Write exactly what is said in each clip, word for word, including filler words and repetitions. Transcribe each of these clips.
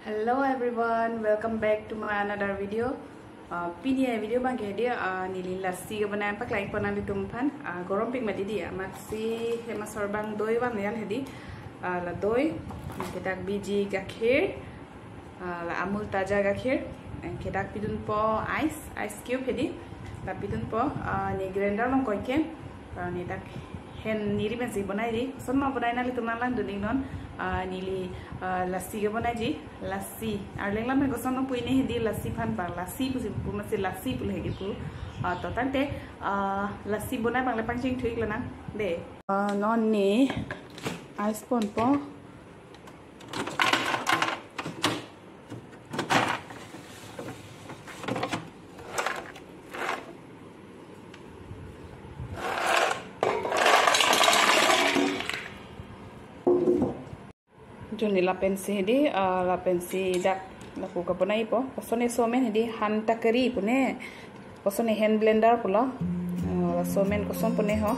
Hello everyone, welcome back to my another video. Uh, pini a video abang ke hedi, uh, neli lassi kebonai paklang-ikpo nanglitum aphan. Uh, gorom pik mati di, amat si hem asor abang doi van yan hedi. Uh, la doi, kedak biji gakhir, uh, la Amul taja gakhir, eh, kedak pidunpo ice, ice cube hedi, la pidunpo, uh, ne grinder along koike. Ah, ne dak hen neri pensi bonai di. Koson ma bonai nanglitum nanglang dun-iknon. Ah, neli, ah, lassi kebonaiji. Lassi. Arleng lam koson ma pu ne hedi lassi aphan abang. Lassi pusi pu masi lassi pulo hedi pu. Ah, to tangte, ah, lassi bonai abang le pangcheng thu-ik lonang. De. Ah, non ne ice ponpo. Joni lapensi hedi, ah, lapensi dak lapu kebonaipo. Koson ne somen hedi, hand takari pu ne. Koson ne hand blender pulo. Ah, somen koson pu ne ho.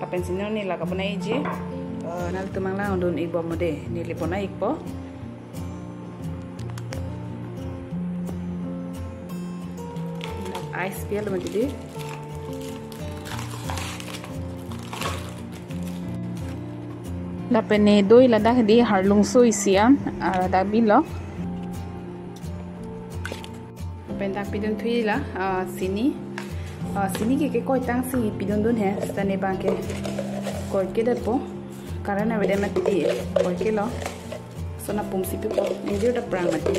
Lapensi non ne la kebonaiji. Ah, nanglitum nanglang dun-ikbom de. Neli bonai-ikpo. Ice pi-etlo mati di. Lapen ne doi ladak di harlungso isi an, ah, ladak bilo. Lapen dak pidun thu-ik la, ah, sini. Ah, sini ke, ke koitang si pidun dun he, seta ne abang ke koike detpo. Current avedet mati di, koikelo. Lason apum si pipo, ingjir ta prang mati.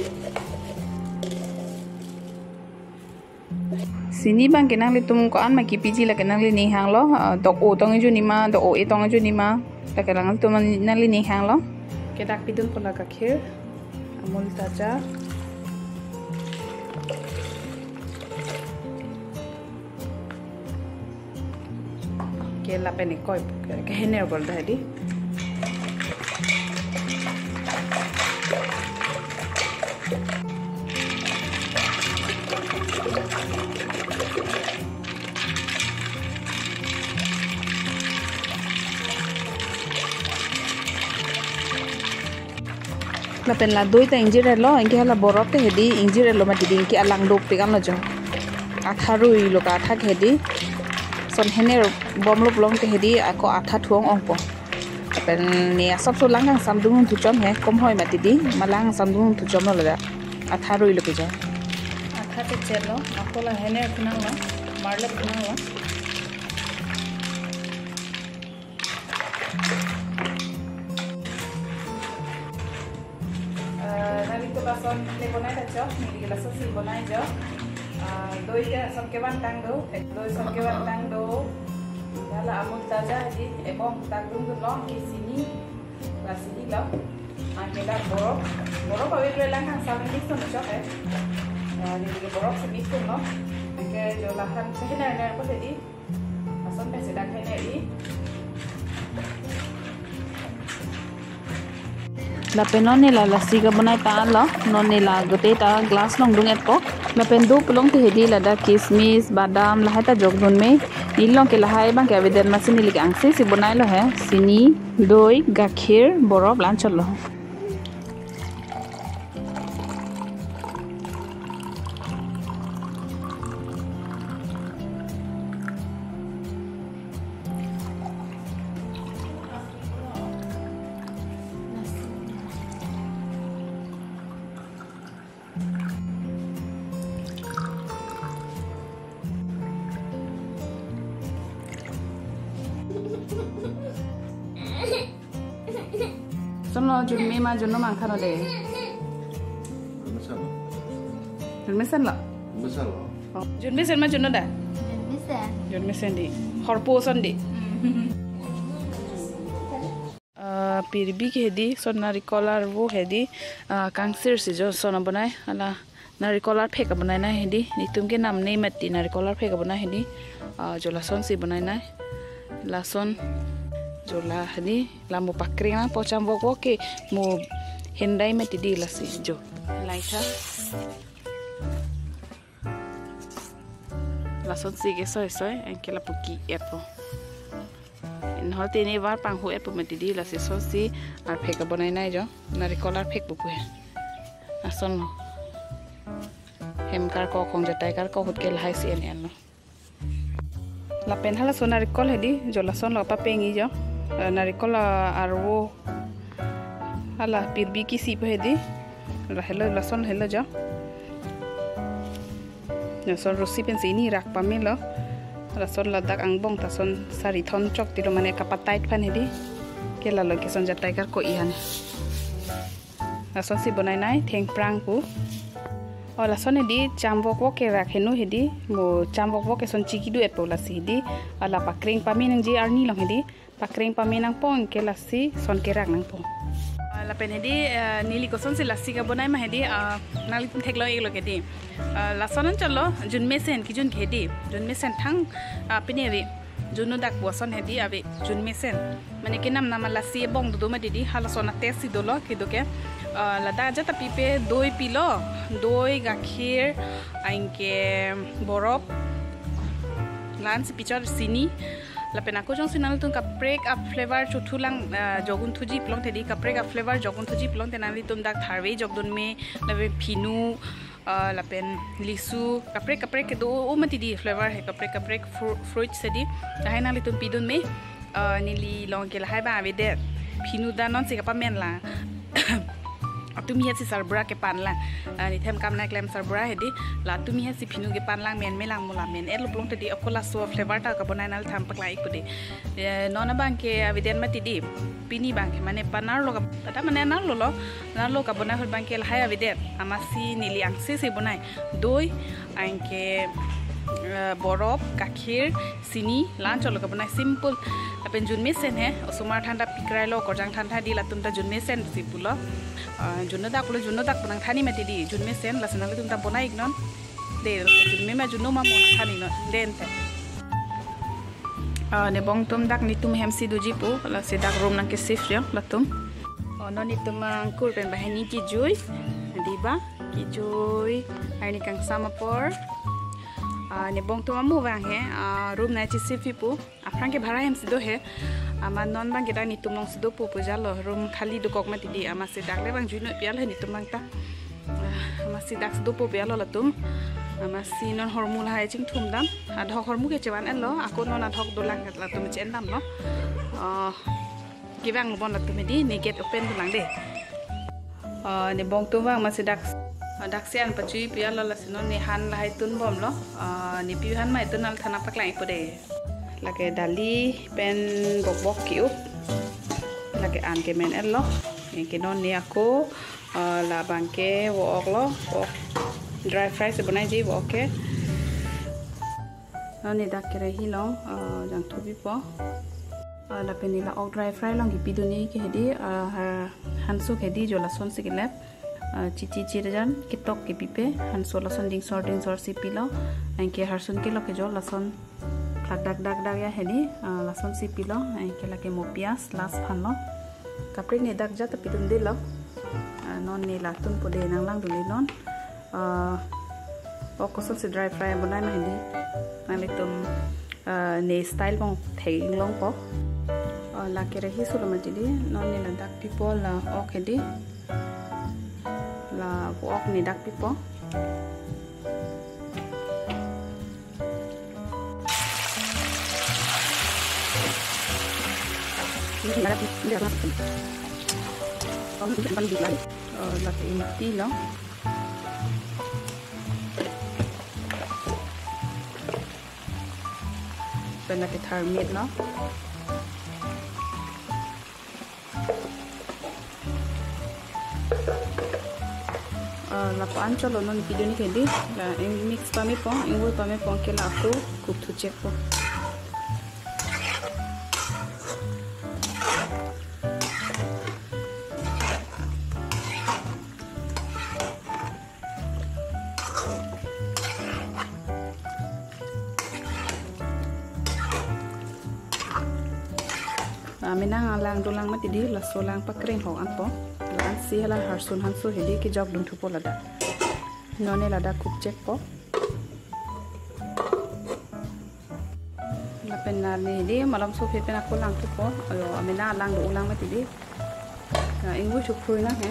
Sini abang ke nanglitum ko-an ma kepiji lake nangli ning hanglo, ah, dok-o tong ejuni ma, dok-o-e tong ejuni ma, lake nanglitum nangli ning hanglo. Kedak pidunpo la gakhir, Amul taja. Ke lapen ne koi, ke hener bol dah di. Lapen la doi ta ingjir-etlo, anke hala borok ke hedi ingjir-etlo mati di, anke alang dopik anlo jo. Atha ruilo ke atha ke hedi. Lason hener bomlo pulote hedi ako atha thu-ong ongpo. Lapen ne asapso lang kangsam dun thu chom he, komhoi mati di, ma lang kangsam dun thu chomlo ladak. Atha ruilo ke jo. Atha ke chetlo, ako la hener thu nanglo, marle thu nanglo. Eh, nanglitum lason le bonai ta chok, neli lason si bonai jo. Eh, doi ke lason kevantang do, eh, doi lason kevantang do. Hala Amul taja di, ebong dak dun dun long ke sini, la sini lo. Anke dak borok, borok awi le lang kangsam mix dun chok eh. Eh, neli ke borok si mix dunlo. Anke jo lahan pe hener hener po hedi. Lason pensi dak hener di. Lapen non ne la lassi kebonai ta lo, non ne la gute ta glass along dung-etpo. Lapen do pulote hedi ladak kismis, badam, lahai ta jok dun me. Nelilong ke lahai abang ke avedet masi neli ke angse si bonailo he. Sini, doi, gakhir, borok la-an chotlo. Lason lo junme ma junno ma angkhan lo de. Junmesen lo. Junmesen lo. Oh, junmesen ma junno da? Junmesen. Junmesen di. Horpo ason di. Ah, pirbi ke hedi, lason narikol arvo hedi, ah, kangsir si jo lason abonai, hala narikol arphek abonai nai hedi, netum ke namne mati narikol arphek abonai hedi, ah, jo lason si bonai nai, lason jo la hedi, la mo pakring nangpo cham vok vok ke mo hendai mati di lasi jo. Laitha. Lason si ke soi soi, anke lapu ki-etpo. Inhol tini var panghu-etpo mati di, lasi lason si arphek abonai nai jo. Narikol arphek pu he. Lason lo. Hem karkok, hong jatai karkok ahut ke lahai si en-en lo. Lapen halaso narikol hedi, jo lason lo papeng-i jo. Eh, narikol, ah, arvo. Hala pirbi kisi pu hedi. La helo, lason helo jo. Lason rosi pensi ini rak pame lo. Lason ladak angbong ta son sari thon chok tilo mane kapatait aphan hedi. Ke lalo ke son jatai karkok-i aphan. Lason si bonai-nai thengprang pu. O lason hedi cham vokvok ke rak heno hedi. Mo cham vokvok ke son chiki duet po lasi hedi. Ala pakreng pame nangji arni along hedi. Pakreng pame nangpo ke lasi son kerak nangpo. Ah, lapen hedi, eh, neli kosonsi lasi kabonai ma hedi, ah, nanglitum theklong-iklo ke hedi. Ah, lason anchot lo, junmesen kijun ke hedi. Junmesen thang, ah, pine ave. Junno dak pu ason hedi ave junmesen. Mane kenam nama lasi ebong dodo mati di, halason a-taste si dolo kedo ke. Ah, ladak ajat ta pipe, doi pilo, doi, gakhir, anke borof, la-an si pichot, sini. Lapen ako jongsi nanglitum kaprek a-flavor chothulang, ah, jokdun thuji pulote hedi, kaprek a-flavor jokdun thuji pulote nanglitum dak tharve jokdun me, lapen phinu, ah, lapen lisu, kaprek kaprek kedo-o mati di flavor he, kaprek kaprek fru-, fruits hedi. Lahai nanglitum pidun me, ah, neli along ke lahai abang avedet. Phinu ta non si kapamen lang. Atumi hasi sarbura kepan lang. Ah, nithem kam nangklem sarbura hedi. La atumi hasi phinu kepan lang, men me lang mo la men-et lo pulote hedi, ako laso flavor ta kabonai nanglithang paklang-ik pu hedi. Eh, non abang ke avedet mati di. Pini abang ke mane panar lo ka, pada mane nar lo lo. Nar lo kabonai ahut abang ke lahai avedet. Amatsi neli angse si bonai. Doi, anke, eh, borof, gakhir, sini, la-an chot lo kabonai, simple. Lapen junmesen he, osomar than ta pikrai lo, korjang than ta di, latum ta junmesen si pulo. Ah, junno dak pulo, junno dak pu nangthan-i mati di, junmesen, lasi nanglitum ta bonai-iknon. De, junme ma junno ma mo nangthan-iknon. De ante. Ah, nebong atum dak netum hem si doji pu, lasi dak room nangke-shift jo, latum. O, non netum angkur pen banghini kejui, di ba, kejui, arni kangsam apor. Ah, nebong atum amo abang he, ah, room nangche-shift-i pu. Aphrang ke bhara hem si do he. Amat non abang ke dak netum along si dopo pu jalo. Room khali dokok mati di, amatsi dak le abang juinoi pi-et lo he netum abang ta. Ah, amatsi dak si dopo pi-et lo latum. Amatsi non hormu lahai chingthum dam. Adhok hormu ke chevan-et lo. Ako non adhok dolang latum che-en dam lo. Ah, kevang lo bon latum hedi, ne gate open dolang de. Ah, nebong atum vang amatsi dak, ah, dak si an pachui pi-et lo, lasi non ne han lahai tunbom lo. Ah, ne pi han ma tun, nanglithang paklang-ik pu de. Lake dali pen bokbok ke-up. Lake an ke men-et lo. Anke non ne ako, ah, labang ke vo-ok lo. Vo-ok dry fry si bonaiji vo-ok ke. Non ne dak kerahi along, ah, jangthu pipo. Ah, lapen ne la ok dry fry along kepidunji ke hedi, ah, har-, hanso ke hedi jo lason si kelep. Ah, chichi chirjan ketok kepipe, hanso lason dingsor dingsor si pilo. Anke harsun kelok ke jo lason plak dak dak dak ya hedi, ah, lason si pilo. Anke lake mo pias last aphan lo. Kaprek ne dak ajat ta pidunde lo. Ah, non ne la tunpo de, nanglangdunde non. Ah, ok kosonsi dry fry bonai ma hedi. Nanglitum, ah, ne style pon theklongpo. Ah, lake rahi solo mati di, non ne ladak pipo la ok hedi. La ok ne dak pipo. Oh, lake ingti lo. Pen lake tharmit lo. Ah, lapu-an chot lo non pidunji ke hedi. La ing mix pame pon, ingvoi pame pon ke la ako cook thu chek po. Ah, menang alang dolang mati di, laso alang pakreng hok anpo. La-an si hala harsun hanso hedi kejok dun thupo ladak. Non ne ladak cook chek po. Lapen nar ne hedi malom sophe pen ako lang thupo. Ayo, amena alang do-olang mati di. Na ingvoi chukphui nang he.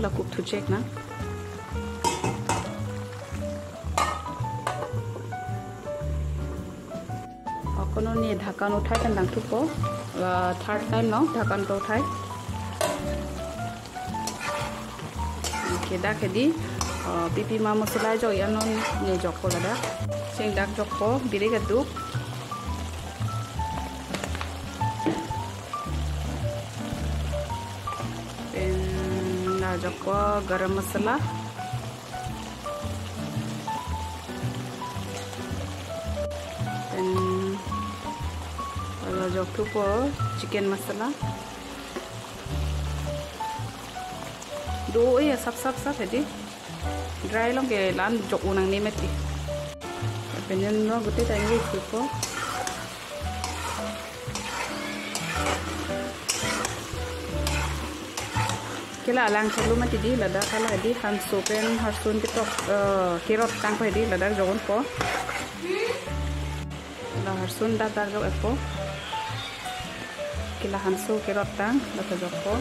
La cook thu chek nang. Ako non ne dhakan uthai kan dangthupo. La third time no dhakan to uthai. Ke dak hedi, uh, pipi ma masala jok ya non ne jokpo ladak. Cheng dak jokpo, birik aduk. Pen la jokpo garam masala. Pen la jokthupo chicken masala. Do-o ya sap sap sap hedi. Dry along ke la-an jok unang ne mati. Pen non no gute ta ingri thupo. Ke la lang thulu mati di, ladak hala di hanso pen harsun ketok, eh, kerot tangpo di, ladak jok unpo. La harsun dak dak jok-etpo. Ke la hanso kerot tang, ladak jokpo.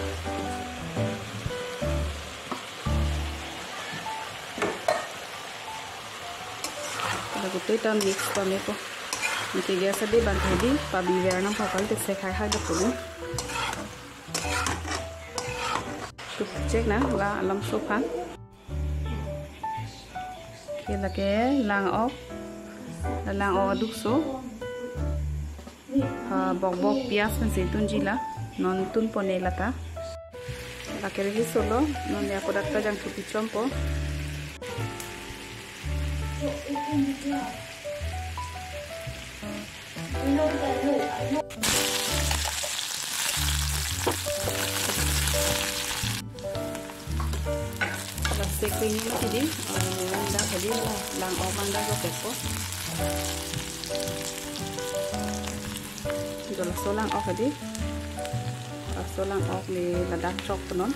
Ladak gute ta mix pamepo. Anke gas adi bang hedi, pabi ver nangpo kali te sekhai hai dak pulu. Chuk chek nang la alam so phan. Ke lake lang-ok. La lang-ok aduk so. Ah, bokbok pias pensi tunji la. Non tunpo ne lata. Lake ready solo. Non ya kodak ta jangthu pichompo. Plastic ring mati di, eh, dak hedi la lang-ok mang dak jok-etpo. Jo laso lang-ok hedi. Laso lang-ok le ladak chokpo non.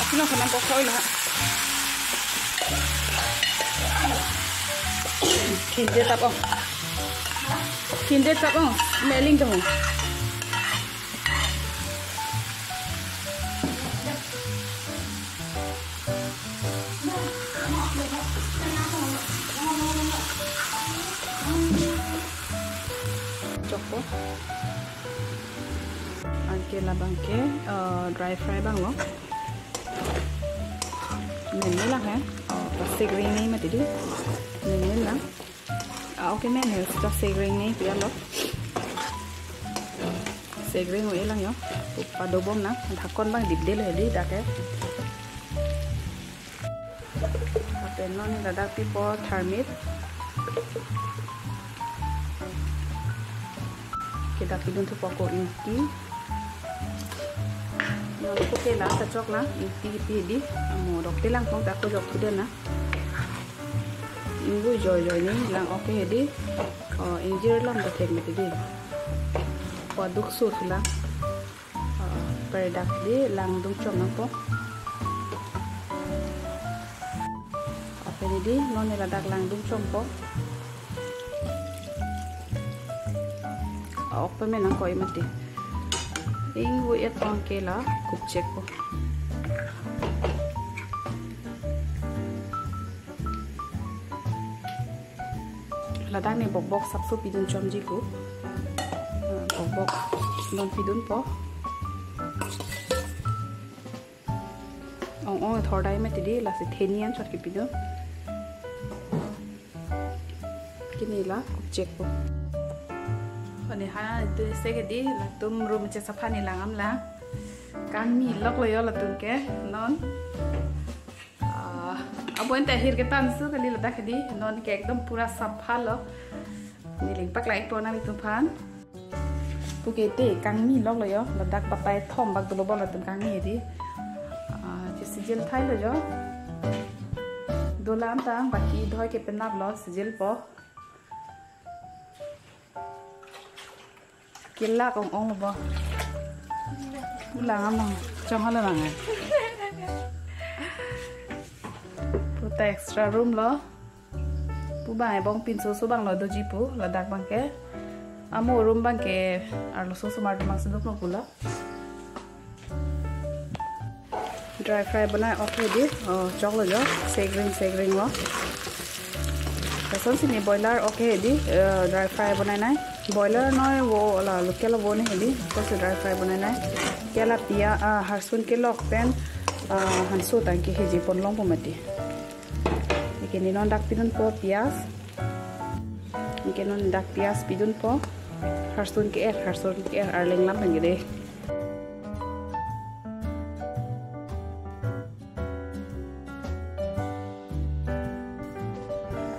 Apilo kena kok koi lah. Khinte tap-ong. Khinte tap-ong. Smelling tuh. Chokpo. Anke labang ke, eh, dry fry abang lo. Menme lang he. Oh, plastic ring ne mati di. Menme lang. Ah, okay, men he. Sita segring ne pia lo. Segring o-e lang yo. Padobom nang. Dhakon abang dipde lo hedi dak ke. Lapen non ladak pipo tharmit. Ke dak pidun thupo ko ingti. Non ko ke la kachok nang ingti pi di. Amo dok te lang pong ta ko jok thu den nang. Ingvui joijoi ne lang-ok hedi. O, ingjir alam ta thek mati di. Ko aduk so thu lang. O, per dak di langdung chom nangpo. Lapen hedi non ladak langdung chompo. Ok pame nang koi mati. Ingvui et ong ke la kup chek po. Ladak ne bokbok sapso pidun chomji ko. Ah, bokbok non pidunpo. Ong ong thordai mati di lasi theni anchot kipidun. Kini la kup chek po. Pani ha itu se ke di latum room che sapha ne lang-am lang. Kangni lok lo yo latum ke non. Ah, abo ente ahir ke tan su kali ladak hedi non ke ekdom pura sapha lo. Niling pak lai po nanglitum aphan. Puke te kangni lok lo yo, ladak batai thom bak dolo bo latum kangni hedi. Ah, che sijil thai lo yo. Dolam ta baki dhoi ke penap lo sijil po. Kelak ong ong lo bo. Ulang amang, chong hala lang eh. Ta extra room lo. Pu bang ebong pinso so bang lo doji pu ladak bang ke. Amo room bang ke arloso osomar atum bang si duklo pulo. Dry fry bonai ok hedi, oh, choklo jo, segring segring lo. Lason si ne boiler ok hedi, eh, dry fry bonainei. Boiler noi vo la local vo ne hedi, lason si dry fry bonainei. Ke la pia, ah, harsun kelok pen, ah, hanso tang ke heji ponlongpo mati. Anke ne non dak pidunpo pias. Anke non dak pias pidunpo. Harsun ke-er, harsun ke-er arleng lam pen ke dei.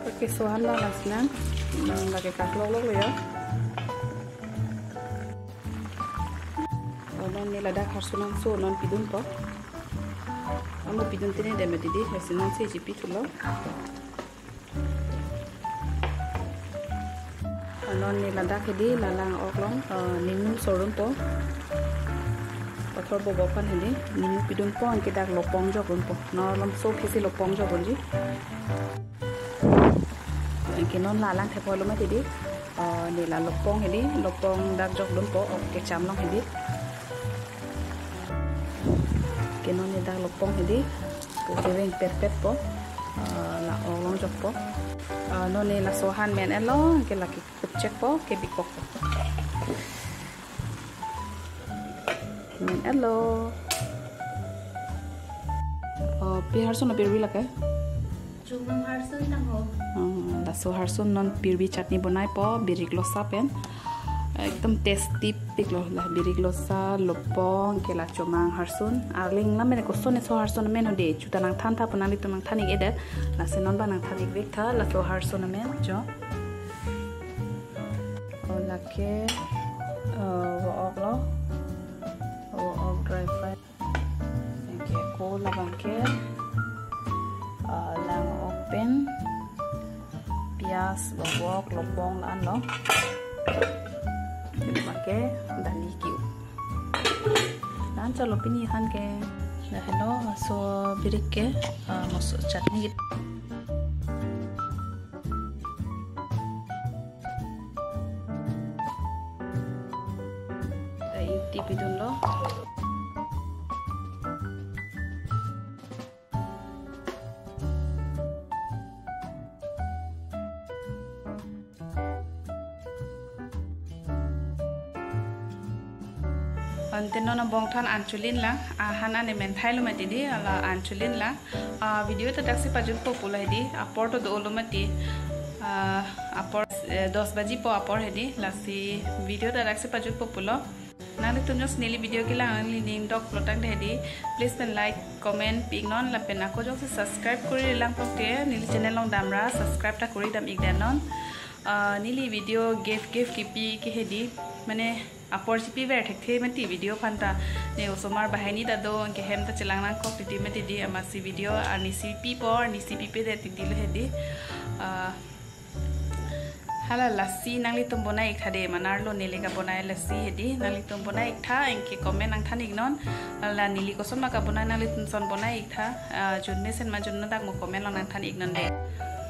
Oke, so han la lasi nang. Hmm, lake kaklok lok lo ya. Oh, non ne ladak harsun nangso non pidunpo. Amo pidun tene deme didi, harsun nangsi chipithulo. Non ne ladak hedi, la lang ok along, eh, nimu so dunpo. Pathor bobo aphan hedi, nimu pidunpo, anke dak lopong jok dunpo. Non lom so phisi lopong jok dunji. Anke non la lang thepo lo mati di. Eh, ne la lopong hedi, lopong dak jok dunpo, ok kecham along hedi. Anke non ne dak lopong hedi, pu keveng perpet po, ah, la ok along jokpo. Ah, non ne laso han men-etlo, anke lake kupchekpo, kebikokpo. Men-etlo. Oh, pi harsun apirbi lake? Chomang harsun tang ho. Hmm, laso harsun non pirbi chutney bonaipo, birik losa pen. Ekdom tasty piklo la birik losa, lopong, ke la chomang harsun. Arleng lam pen koson ne so harsun amen hode, chuta nangthan tha pu nanglitum nangthan ik-edet. Lasi non bang nangthan ik-vek tha, laso harsun amen jo. Oh, lake, eh, vo ok lo. Vo ok dry fry. Anke ko labang ke, ah, lang ok pen pias, lobok, lopong la-an lo. Anke dali kiu. La-an chalo pini han ke. Lahelo, so birik ke, ah, moso chutney. Ingti pidunlo. Ante non abong than anchulin lang, ahan ane men thailo mati di, ala anchulin lang. Ah, video ta daksi pajutpo pulo hedi, apor to dolo mati. Ah, apor, eh, dos baji po apor hedi, lasi video ta daksi pajutpo pulo. Nanglitum jongsi neli video kelang nangli ning dok pulo tangte hedi, please pen like, comment pi-iknon lapen ako jongsi subscribe kori lang pulote neli channel along damra subscribe ta kori dam-ik det non. Ah, neli video gave gave kipi ke hedi, mane apor chipiver thekthe mati video aphan ta. Ne osomar banghini ta do, anke hem ta chelang nangkok titi mati di, amatsi video arnisi pipo, arnisi pipedet titi lo hedi. Ah, hala lassi nanglitum bonai-ik tha de, manar lo neli kabonai lassi hedi, nanglitum bonai-ik tha, anke comment nangthan-iknon. Hala neli koson ma kabonai nanglitum son bonai-ik tha, ah, jun mesen ma jun madak mo comment along nangthan-iknon de.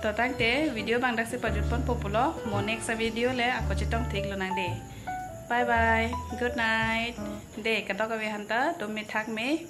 To tangte video bang daksi pajutponpo pulo, mo next a video le ako chetong thik lonang de. Bye bye, good night. De, kadokave aphanta, dome thakme.